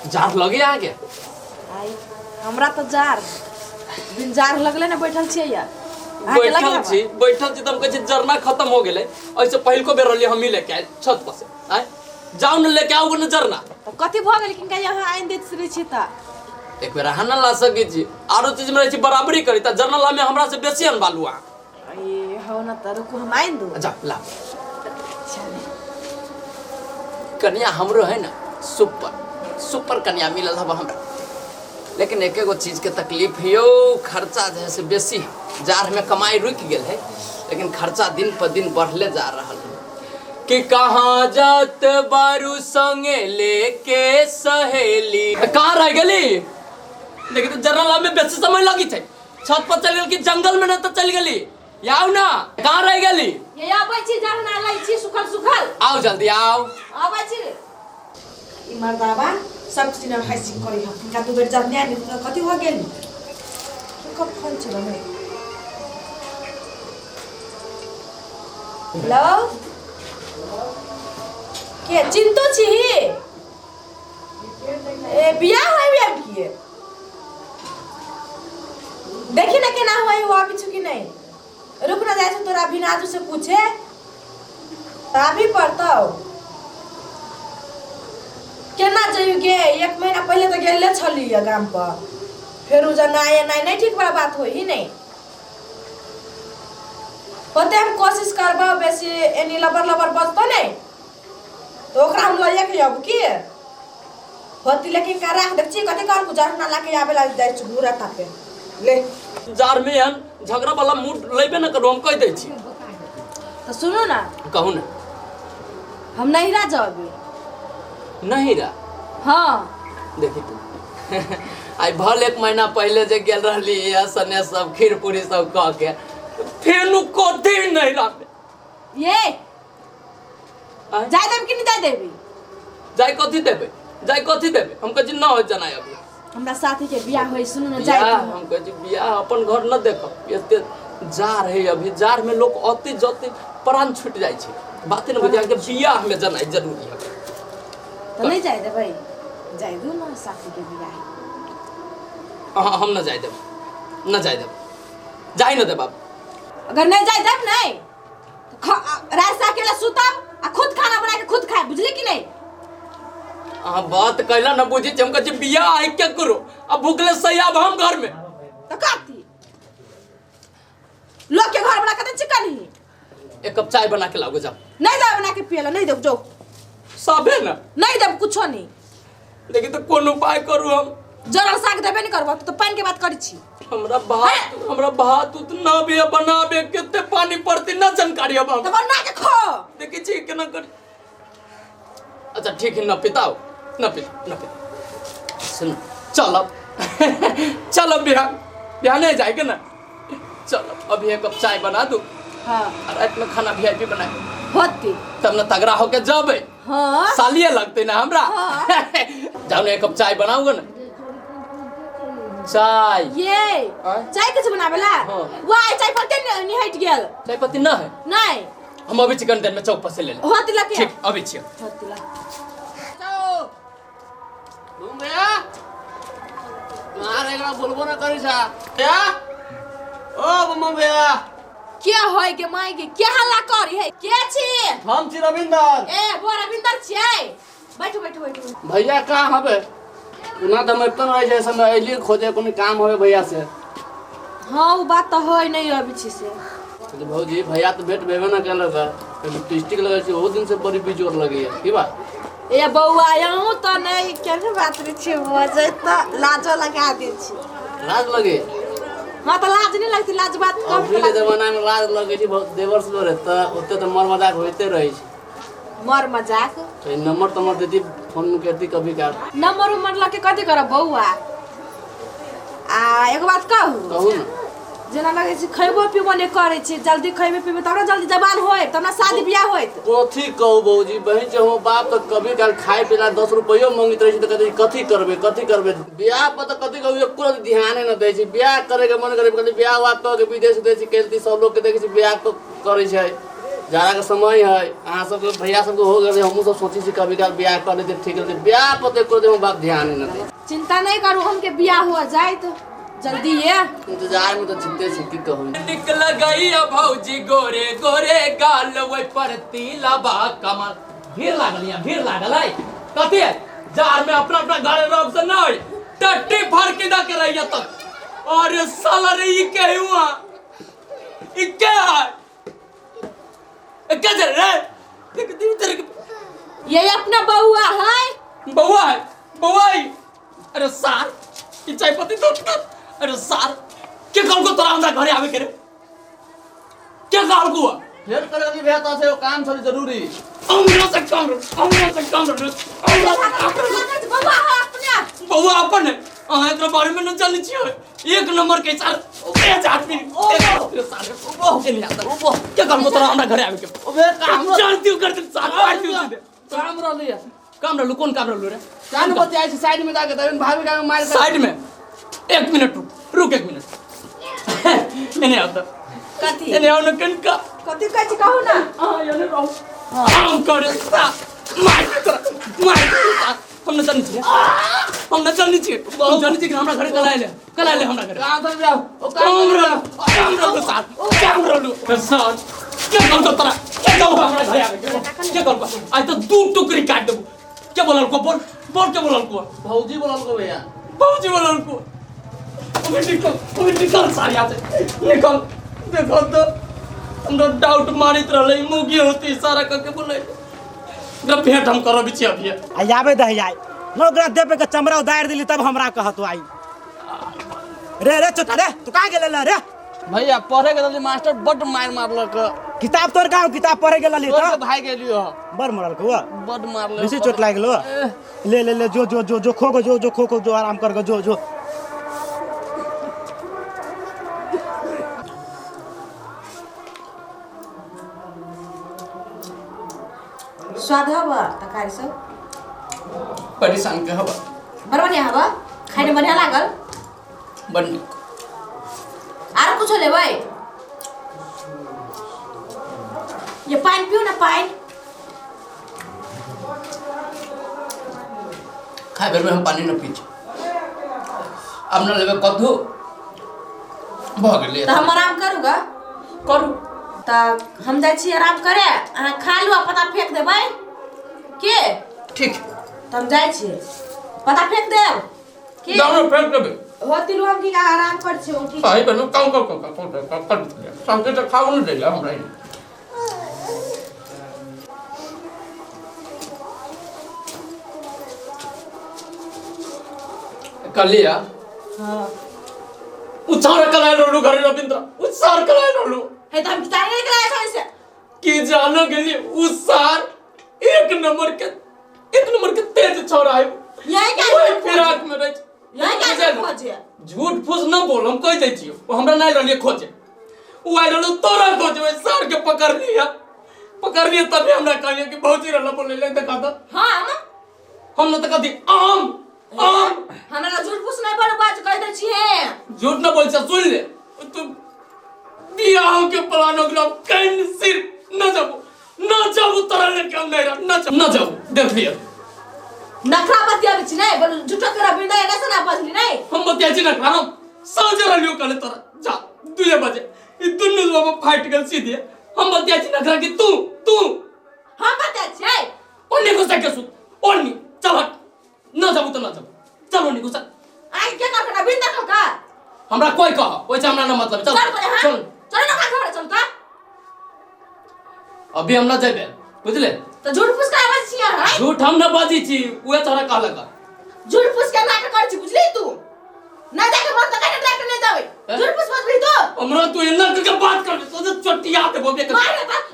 जार लगे अहाँके? आई हमरा तऽ जार बिन जार लगले ने बैठल छियै यार। अहाँके लगे बैठल हवा? छी, बैठल छी तऽ हम कहै छी जरना खत्म हो गेलै। एहिसँ पहिलको बेर रहलियै हमही लेके आयल छत पर से। आँय, जाउ ने लेके आउ ने जरना। तऽ कथी भऽ गेल किनका यहाँ आनि दैत रहै छी तऽ? एक बेर अहाँ न ला सकै छी, आरो चीज में रहै छी बराबरी करी, तऽ जरना ला में हमरा से बेसी अनबालू अहाँ। ए हो न तऽ रुकू हम आनि दू। जा ला। कन्या हमरो है ना सुपर सुपर कन्या मिलल हब हमरा, लेकिन एक एगो चीज के तकलीफ है यौ, खर्चा जे है से बेसी है। जाड़ में कमाई रुकि गेल है, लेकिन खर्चा दिन पर दिन बढ़ले जा रहल है। कि कहाँ जात बारू संगे लेके सहेली, कहाँ रह गेली? लेकिन तो जरला में बेसी समय लगी छै। छत पर चल गेल कि जंगल में न तो चल गेली? आउ ना, कहाँ रह गेली? ये आबै छी, जरना लै छी सुखल सुखल। आओ जल्दी आओ। आबै छी। ई मर्दाबा सब चीज ने हँसी करी हम किनका दू बेर जरना आनि तऽ कथी हो गेल? कब फोन चलो है? हेलो, के चिंतो छी? ए बियाह होय बियाह किए देखी ना केना होय हुआ बिछु कि नहीं। रुक ना, जाइ तोरा अभिनाजू से पूछे अभी पड़तौ। केना जइयो गे? एक महीना पहले तो गेले छली गाम पर, फेर उ जना एनाइ नहीं ठीक बड़ा बात होई ही नहीं। होते हम कोशिश करबो, बेसी एनी लबर लबर बजतो नहीं तो ओकरा हम लइए के आबू की होती, लेकिन का राख देख छी कथी कर गुजार ना लाके आबे ला जाइ छी घूरा तापे ले। जार में एहन झगड़ा वाला मूड लेबे न करू, हम कह दै छी। तो सुनू ना। कहू ना। हम नहिरा जाबे। नहिरा? हाँ। देखी तू आई भल एक महीना पहले जे गेल रहली या सने सब खीर पूरी सब कह के, फेनु कथी नहिरा में? ये जाय देब कि नहीं जाय देबी? जाय कथी देबे, जाय कथी देबे? हम कहै छी न हो जनाय अभी। हमरा साथी के बियाह होई, सुनू ना, जाय बियाह? दू। हम कहै छी बियाह अपन घर न देखब, एते जार है अभी, जार में लोग अति जति प्राण छूट जाइ छै। बात न बुझा के बियाह में जनाय जरूरी है। तो नहीं जाय देबै? जाय दू ना, साथी के बियाह। हाँ, हम न जाय देब, न जाय देब, जाय न देब। अगर नहीं जाय देब नहीं तो रात से अकेला सुतब आ खुद खाना बना के खुद खाए, बुझली कि नहीं? अहाँ बात कैला न बुझी छी। हम कहै छी बियाह आइ के करो, अब भूखले सही आब हम घर में। तो कथी लोग के घर बना के चिकन ही। एक कप चाय बना के लाओ जाओ। नहीं देब बना के पियला, नहीं देब, जो साबे ना। नहीं देब कुछो नहीं। लेकिन तो कोन उपाय करू हम? जरल साग देबे नहीं करबो तो पानी के बात करी छी। हमरा भात, हमरा भात उतना भी बनाबे केते पानी पड़ती ना जानकारी अब हम। तो बना के खो। देखी छी केना कर। अच्छा ठीक है, न पिताओ, न पिता, न पिता। सुन चलब चलब बिहान, बिहान जाएगा ना, चलो अभी एक कप चाय बना दू। हाँ। और रात में खाना वीआईपी बनाए होती तब न तगड़ा होके जबे। हाँ। सालिए लगते ना हमरा। हाँ। जाओ ना एक कप चाय बनाऊंगा ना। चाय ये आँय? चाय कैसे बनावेला? हाँ। वाह चाय पत्ती नहीं हट गेल। चाय पत्ती ना है? नहीं। हम अभी चिकन देन में चौक पर से ले ले। होती ला के। ठीक अभी छियो। होती ला। घूम गया मार एकरा बोलबो ना करी सा क्या ओ बम्मा भैया क्या होय के माय के क्या हल्ला करी है? के छी? हम छी रविंदर। ए बो रविंदर छियै? बैठू बैठू बैठू। भैया कहाँ हबे? उना तो हम एतन रहे छै समय अइली खोजे कोनो काम होवे भैया से। हाँ वो बात तो होय नहीं अभी छी से। तो भौजी भैया तो भेंट भेबे ना केलक है, लिपस्टिक लगै छै ओहो दिन से बड़ी बेजोर लगैया की बात? ए बौआ यहूँ तो नहीं केहन बात रे छी बजै त लाजो लगा दै छी। लाज लगे? हाँ तो लाज नहीं लगती, लाज बात कम अभी के जमाना में लाज लगे छै बहुत देवर से रहे त ओते त मर मजाक होइते रहे छै। मर मजाक? तो नंबर तमर देती फोन करती कभी का। नंबर उमर लके कथी करब बौआ? आ एगो बात कहू? कहू ना। जेना लगै छै खैबो पीबो नहि करै छै, जल्दी खैबे पीबे तब ने जल्दी जवान होय, तब ने शादी बियाह होयत। कथी कहू भौजी, बहिन छै हमर बाप तऽ कभी काल खाय पीला 10 रुपैयो मंगैत रहै छै तऽ कहै छै कथी करबै कथी करबै। बियाह पर तऽ कथी कहू एको रत्ती ध्याने न दै छै। बियाह करे के मन करे कहै बियाह उआह कऽ के विदेश उदेश केलती सब लोग के देखै छै बियाह करै छै। जाड़ा के समय है, अहाँ सबके भैया सबके हो गेल, हमहूँ सब सोचै छी कभी काल बियाह कर लेते ठीक रहतै। बियाह पर एको रत्ती हमर बाप ध्यान नहि दै। चिंता नहीं करू, हमके बियाह हो जाए तो जल्दी ये इंतजार में तो चिंते छी, की कहू। निकल गई भौजी गोरे गोरे गाल ओइ पर तिला बा कमल। भीड़ लागल यहाँ, भीड़ लागल है कथी है जार में अपना अपना घर रब से नहीं टट्टी भर के दा के रहिया तक। अरे साला रे ई के हुआ, ई के है, ए के जे रे देख दी तेरे के ये अपना बउआ है, बउआ है, बउआ है। अरे सार ई चाय पत्ती तो अरे सार के कहल को तोरा हमरा घरे आवे के रे, के कहल को फेर करे भैया तो से काम छली जरूरी। हमरा से काम रे, हमरा से काम रे, हमरा से काम रे। बउआ है अपना, बउआ अपन है। अहाँ एकरा बारे में न जानै छियै, एक नंबर के सार ओकरे आदमी ओ सार ओ के नहीं आता। ओ के कहल को तोरा हमरा घरे आवे के? ओ भैया काम जानती कर दे सार, काट दियो सीधे। काम रहलै है, काम रहलू। कोन काम रहलू रे? कान बतियाइ छी साइड में जाके, तब भाभी का मार साइड में। एक मिनट रुक, रुक एक मिनट। एने आता कथी एने आओ न कनका कथी कहै छी कहू ना। हां एने रहो काम करे सा मार तोरा मार सा। हम न जानै छियै, हम न जानै छियै, हम जानै छियै कि हमरा घरे कल आइले, कल आइले हमरा घरे। काम धर जाओ ओ काम रहलू, काम रहलू सार, काम रहलू सर। के कहल तो तोरा, के कहू हमरा घरे आवे के? के कहल? आज तो दू टुकड़ी काट देबू। के बोलल को? बोल बोल के बोलल को? भौजी बोलल को भैया, भौजी बोलल को। अभी निकल, अभी निकल सार यहाँ से निकल। देखो तो हमरा डाउट मारित रहलै, मुगी होती सारा करके बोलै एकरा भेंट हम करब छी अभी। आ आबे दही आई नौकरा देबे के चमड़ा उदार दिली तब हमरा कहत आई रे रे चोटा रे तू कहाँ गेल रे? भैया पढ़े के मास्टर बड मार मारलक। किताब तोर गाँव किताब पढ़े गेल रही त भाई गेलियो बड़ मरल को बड मारल, बेसी चोट लागि गेलो। ले ले ले जो जो जो जो खो जो जो खो जो आराम कर जो जो। स्वाद हवा तरकारी सब परेशान के हवा बड़ बढ़िया हवा, खाए में बढ़िया लागल, बड़ नीक। आर कुछो लेबै? ये पानि पिउ ना, पानि खाए बेर में हम पानी न पी छी। अब न लेबै कद्दू भऽ गेलै त हम आराम करूगा। करू त हम जाइ छी आराम करे, अहाँ खा लू आ पता फेंक देबै के? ठीक त हम जाइ छी, पता फेंक देब के? दाम फेंक देबै होती लू हम की आराम कर छी। ठीक सही बनू काउ काउ काउ काउ कर सबके त खाऊ न देला हमरा। कलिया हां उचार कलाय रहलू घरे रविंद्र, उचार कलाय रहलू हे त हम किताब नहीं कलाय छै से की जानो गेली उसार एक नंबर के तेज छोरा है। यही का ओइ फिराक में रह यही का खोजे। झूठ फूस न बोल, हम कह दै छियो ओ हमरा नहीं रहलिए खोजे, उ आइ रहलू तोरा खोजे, ओइ सार के पकड़ लिया, पकड़ लिया तभी हमरा कहलिए कि भौजी रहल बोले ले देखा त। हां हम न त कथी आम आम हमरा झूठ फूस नहीं बोल बाज कह दै छिए। झूठ न बोल सुन ले तू बियाह के प्लान हो गेलो कैंसिल। न जाबू न जाबू तोरा लेके हम नहीं रह न जाबू न जाबू। देख लिया नखरा बतियाबै छी नहीं बोल झूठो करा बिंदा एना से ना बजली नहीं हम बतिया छी नखरा। हम साँझ रहलियो कहले तोरा जा 2 बजे ई दुनू बाबा फाट गेल सीधे। हम बतिया छी नखरा कि तू तू हम बतिया छी ओनी गुस्सा के सुत ओनी चल हट न जाबू त न जाबू चल ओनी गुस्सा आई के करना बिंदा का हमरा कोई कह ओइ से हमरा न मतलब। चल चल चल ना घर चल त अभी हम न जेबे बुझले त झूठ फूस के आवाज छी हां। झूठ हम न बाजी छी उहे तोरा कहलक झूठ फूस के नाटक कर छी बुझली तू ना जाके मत काटे ट्रैक्टर ले जावे झूठ फूस बजबी तो हमरा तू एना के बात कर तो चटिया देबो बे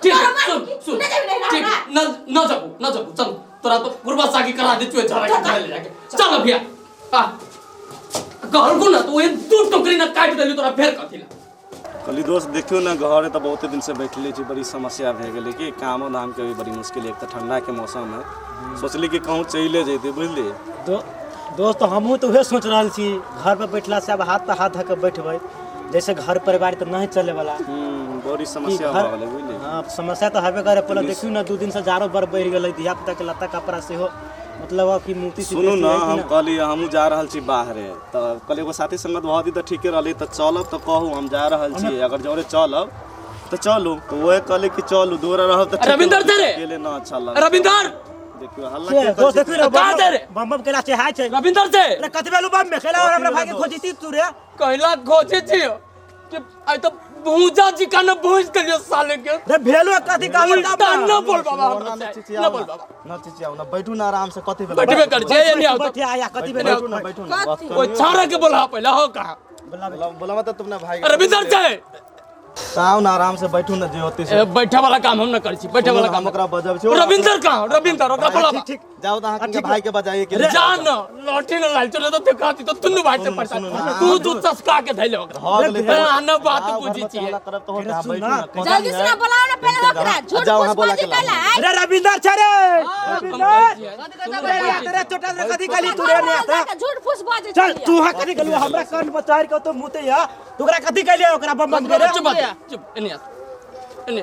ठीक सुन सुन ठीक न न जाबू न जाबू चल तोरा तो पूर्वा साकी करा दे चुए झरा के ले जाके चल भैया आ कहल को ना तो ओए दू टोकरी ना काट देली तोरा फेर कथिला। कहली दोस्त देखियो ना घर तो बहुते दिन से बैठले छी, बड़ी समस्या भए गेलै कि कामो धाम के भी बड़ी मुश्किल। एक तो ठंडा के मौसम है, सोचली कि कहूँ चले जैते बुझली। दोस्त हमहूँ तो उहे सोच रहल छी, घर पर बैठला से अब हाथ पर हाथ धऽ के बैठबै, जैसे घर परिवार तो नहीं चले वाला। बड़ी समस्या भऽ गेलै बुझली। हां समस्या तऽ हबे करे पहिले देखियौ ने 2 दिन से जारो बड़ बढ़ि गेलै धिया पुता के लत्ता कपड़ा सेहो मतलब कि मूर्ति सुनू न हम कहली हमहूँ जा रहल छी बाहरे तऽ कहली एगो साथी संगत भऽ दी तऽ ठीके रहली तऽ चलब तऽ कहू हम जा रहल छी अगर जरे चलब तऽ चलू तऽ वएह कहली कि चलू दूर रहब तऽ रविंदर रे अकेले न अच्छा लगे रविंदर देखियो हल्ला के दोस्त देखियो रे कहाँ दे रे? बम बम केला छै हाय छै रविंदर से अरे कथि भेलू बम में केला और हमरा भाई के खोजी छी तू रे कहला खोजे छी कि आई तो भूजा जी का न भूज देलियो साले के रे भेलू कथि कहू उल्टा न बोल बाबा हमरा से न बोल बाबा न चिचियाउ न बैठू न आराम से कथि भेल बैठबे कर जे नहीं आओ बैठे आया कथि भेलू बैठू न बैठू न ओ छाड़ा के बोला पहले हो कहा बोला मत तुमने भाई रविंदर से ताऊ न आराम से बैठू न जे होती से ए, बैठे वाला काम हम न करै छी बैठे वाला हम काम ओकरा बजब छी रविंदर कहाँ रविंदर ओकरा बोला ठीक ठीक जाओ त अहाँ के भाई के बजाइए के जान न लौटी न लाल चले तो देखा तो तुन्नू भाई से परेशान तू तू चस्का के धैले ओकरा भऽ गेलै ए, न बात बुझी छी करब तऽ होत बैठू न जल्दी से ना बोलाओ ना पहले ओकरा झूठ जाओ वहाँ फूस बोला बाजी के लाओ। कैला आय अरे रविंदर छै रे रविंदर अरे छोटा रे कथि कहली तू रे ने आता झूठ फूस बाजी चल तू हा कथि कहलू हमरा कान पर चढ़ के तो मुते या तू ओकरा कथि कहलिए ओकरा बम बम के रे चुप चुप एने आ एने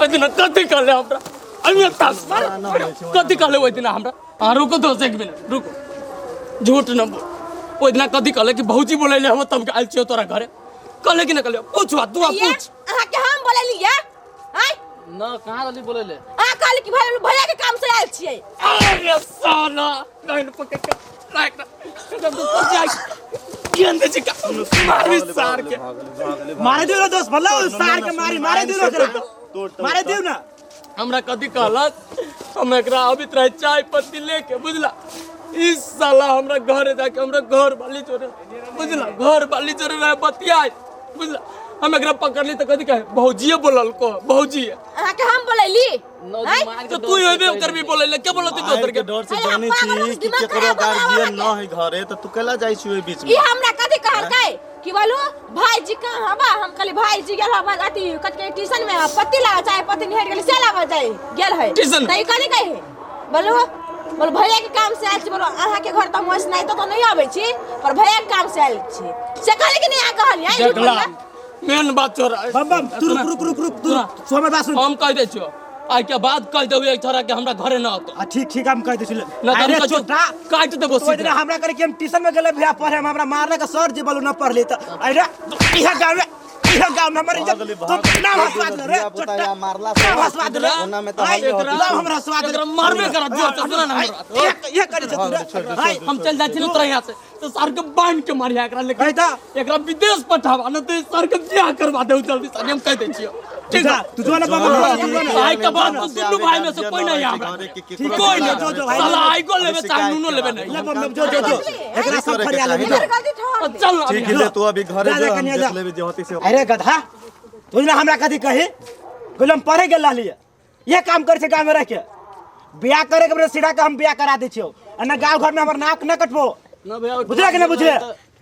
ओइ दिना कथि कहले हमरा अभी तक कथि कहले ओइ दिना हमरा हां रुको दोस्त एक मिनट रुको झूठ न बोल ओइ दिना कथि कहले कि भौजी बोलैले हम तब आयल छियो तोरा घरे कहले कि न कहले पूछ बा तू पूछ अहाँ के हम बोलेलिए आय न कहाँ रहली बोलेले अहाँ कहली कि भाई भैया के काम से आयल छियै अरे साला लाइन पकड़ के लाइन तो जाय गेंद जी का मारी सार के मारे दियो ना दोस्त भला सार के मारी मारे दियो ओकरा मारे दियो ना हमरा कथी कहलक हम एकरा अबित रहे चाय पत्ती लेके बुझला इस साला हमरा घरे जाके हमरा घर वाली जोरे बुझला घर वाली जोरे रहे बतियाए बुझला हम एकरा पकड़ली तऽ कथी कहे भौजिए बोलल को भौजिए अहाँ के हम बोलेली आय तो तू होबे ओकर भी बोलैले के बोलती दोसर के डर से अरे हम जानै पागल छी हो, कि दिमाग केकरो खराब हो गया गार्जियन न है घरे तऽ तू केला जाइ छी ओहि बीच ई में हमरा कथी कहलकै कि बोलू भाई जी कहाँ बा हम कहली भाई जी गेल हवा अथी कथी के ट्यूशन में पत्ती लावा चाहे पत्ती निहर गेल से लावा जाए गेल है ट्यूशन? त ई कथी कहे बोलू बोल भैया के काम से आयल छी बोलो अहाँ के घर तऽ हम वैसे नहीं तो नहीं आबै छी पर भैया के काम से आयल छी से कहली कि नहीं अहाँ कहली आइ झूठ देखला बोलला? मेन बात चोरा बम बम तू रुक रुक रुक रुक तू तू हमर बात सुन हम कह दै छियो आइ के बाद कह देबै एक छोरा के हमरा घरे न आतो आ ठीक ठीक हम कह दै छी न तऽ हम अरे कह छोटा काटि देबो तो ओइ दिना सीधे हमरा करे कि हम ट्यूशन में गेले भैया पढ़े हम हमरा मारले के सर जी बोलू न पढ़ली त अरे इहा गांव में इहा गांव में हमर इज्जत तुम ना हंसवा दे रे छोटा मारला ना हंसवा दे रे ओना में तऽ आइ, हल्ले होती। ना हमरा हंसवा दे एकरा मारबे करा जोर से सुना ना हमरा ये करे छै तू रे आइ हम चल जाइ छी ने तोरा यहाँ से तो सर के बांध के मारिया एकरा लेकिन कहि तऽ। एकरा विदेश पठावा न तो सर के बियाह करवा देऊ जल्दी से हम कह दै छियो ठीक जा है तू जो ना बम बम तू जो ना आई के बाद तो दुनू भाई में से कोई नहीं हमरा ठीक कोई नहीं जो जो भाई साला आई को लेबे चाहे नुनो लेबे नहीं ले बम बम जो जो जो एकरा सब फरिया ले एकर गलती ठहर चल ना ठीक है तू अभी घरे जा, जा, जो हम कनिया, जा। देख लेबै जे होती से अरे गधा तू ना हमरा कथी कही कहले हम पढ़े गेल रहलियै ये काम करे छै गाँव में रह के बियाह करे के बदले सीधा के हम बियाह करा दै छियौ आ ना गाँव घर में हमर नाक न कटबो न भैया बुझले कि न बुझले?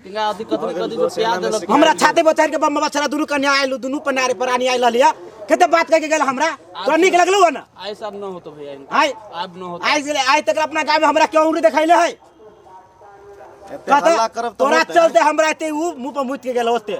तिंगा अथी कथी कथी जो प्याज देलक हमरा छाते पर चढ़ के बम बछड़ा दुनू कन्या आयल दुनू पनारे परानी आयल रहलियै कते बात कह के गेल हमरा तोरा नीक लगलौ हन आइ सब न होतो भैया इनका आइ आब न होतो आइ से आइ तक अपना गाँव में हमरा क्यों उंगली देखैले है एते हल्ला करब तऽ तोरा होतै। चलते हमरा एते उ मुंह पर मुत के गेल ओते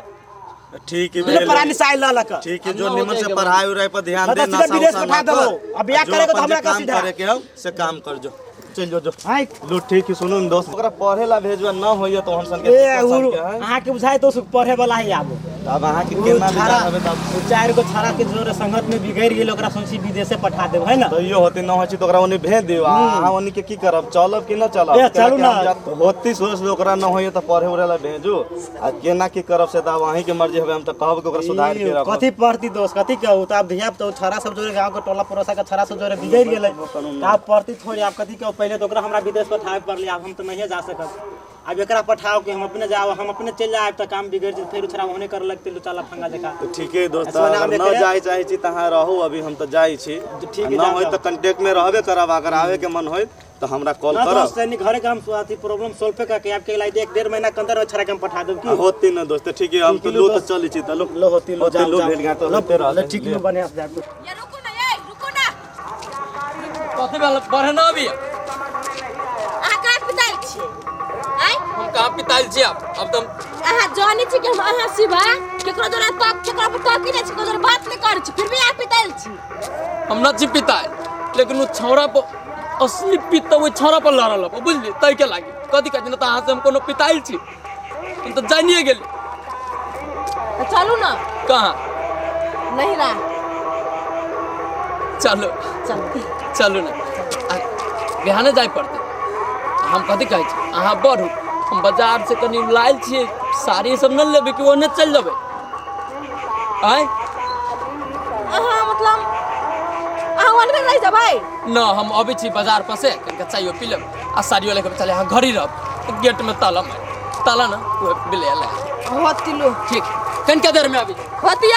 ठीक है दुनू भेल। परानी से आयल रहलक ठीक है अब जो न हो निमन से जाएगा पढ़ाई उड़ाई पर ध्यान दे मतलब नशा सीधा विदेश उशा पठा ना देबो। कर। अब बियाह जो करेके तो अपन हमरा जे का काम सीधा। करे के हौ से काम कर जो चल जो जो आइ लो ठीक है सुनू न दोस्त ओकरा पढ़े ला भेजवा न होइए तो हम सन के ए दिक्कत उ सबके है। अहाँ के बुझाइ तो पढ़े वाला ही आबो तब अहाँ के उ केना छाड़ा विचार हबे तब उ चारि गो छाड़ा के जोरे संगत में बिगड़ गेल ओकरा सोची विदेशे पठा देब है ना तैयो होते न होइ छै तऽ ओकरा ओनी भेज दियौ आ अहाँ ओनी के की करब चलब कि न चलब ए, चलू ना। होती सोच लो ओकरा न होइए तऽ पढ़े उढ़े ला भेजू आ केना की करब से तऽ आब अहीं के मर्जी हबे हम तऽ कहब कि ओकरा सुधार के राखब कथी पढ़ती दोस्त कथी कहू तऽ आब धिया पुता छाड़ा सब जोरे गाँव के टोला पड़ोसा के छाड़ा सब जोरे बिगड़ गेलै तऽ आब पढ़ती थोड़ी आब कथी कहू पहिले तऽ ओकरा हमरा विदेश पठाबे पड़लै आब हम तऽ नहिए जा सकब आब एकरा पठाओ कि हम अपने जाओ हम अपने चलि जायब तऽ काम बिगड़ जेतै फेर छोड़ा ओहने करे लगतै लुचाला फंगा जकाँ तऽ ठीके दोस्त ऐसा अगर नाम न लेके- जाय चाहै छी तऽ अहाँ रहू अभी हम तऽ जाइ छी ठीक है, आ न जाओ, होय जाओ। तऽ कॉन्टेक्ट में रहबे करब अगर आवे के मन होय तऽ हमरा कॉल ना करब दोस्त यानी घरे के हम अथी प्रॉब्लम सॉल्व करके आपके लाई एक डेढ़ महीना के अंदर छड़ा के हम पठा देब की होती न दोस्त ठीक है हम ठीक तो है, लो तऽ दोस्त। चलै छी तऽ लो लो होती लो होती जाओ लो जाओ भेट घाट लो होते लो रहते ठीक लो बढ़िया से जाओ ये रुकू ना ये रुकू ना कथी भेल पढ़े न अभी अहाँ कहाँ पिताल छियै आय हम कहाँ पिताल छी अब अब तो अहाँ जानै छी कि हम अहाँ सिवा केकरो जोरे तक केकरो पर तक नहि छी, केकरो जोरे बात नहि करै छी, फिर भी अहाँ पितायल छी। हम न छी पितायल, लेकिन ओ छौड़ा पर असली पित तऽ ओहि छौड़ा पर लड़ल हब, बुझली? ताहिके लागी कथी कहै छी ने, तऽ अहाँसँ हम कोनो पितायल छी? हम तऽ जानिए गेली। तऽ चलू ने। कहाँ? नहिरा। चलू। चलू। चलू ने, आ बिहाने जाय पड़तै। हम कथी कहै छी, अहाँ बढ़ू, हम बाजार से कनि लायल छियै साड़ी सब, नहि लेबै कि ओहने चलि जेबै? आँय? अहाँ मतलब अहाँ ओनरे रहि जेबै? न, हम अबै छी बाजार पर से, कनिका चाइयो पी लेब आ साड़ियो लेके चले। अहाँ घड़ी रहब, गेट में ताला मार ताला ना, वो बिले लगा होती लो। ठीक, कनिका देर में अबै छी। होती।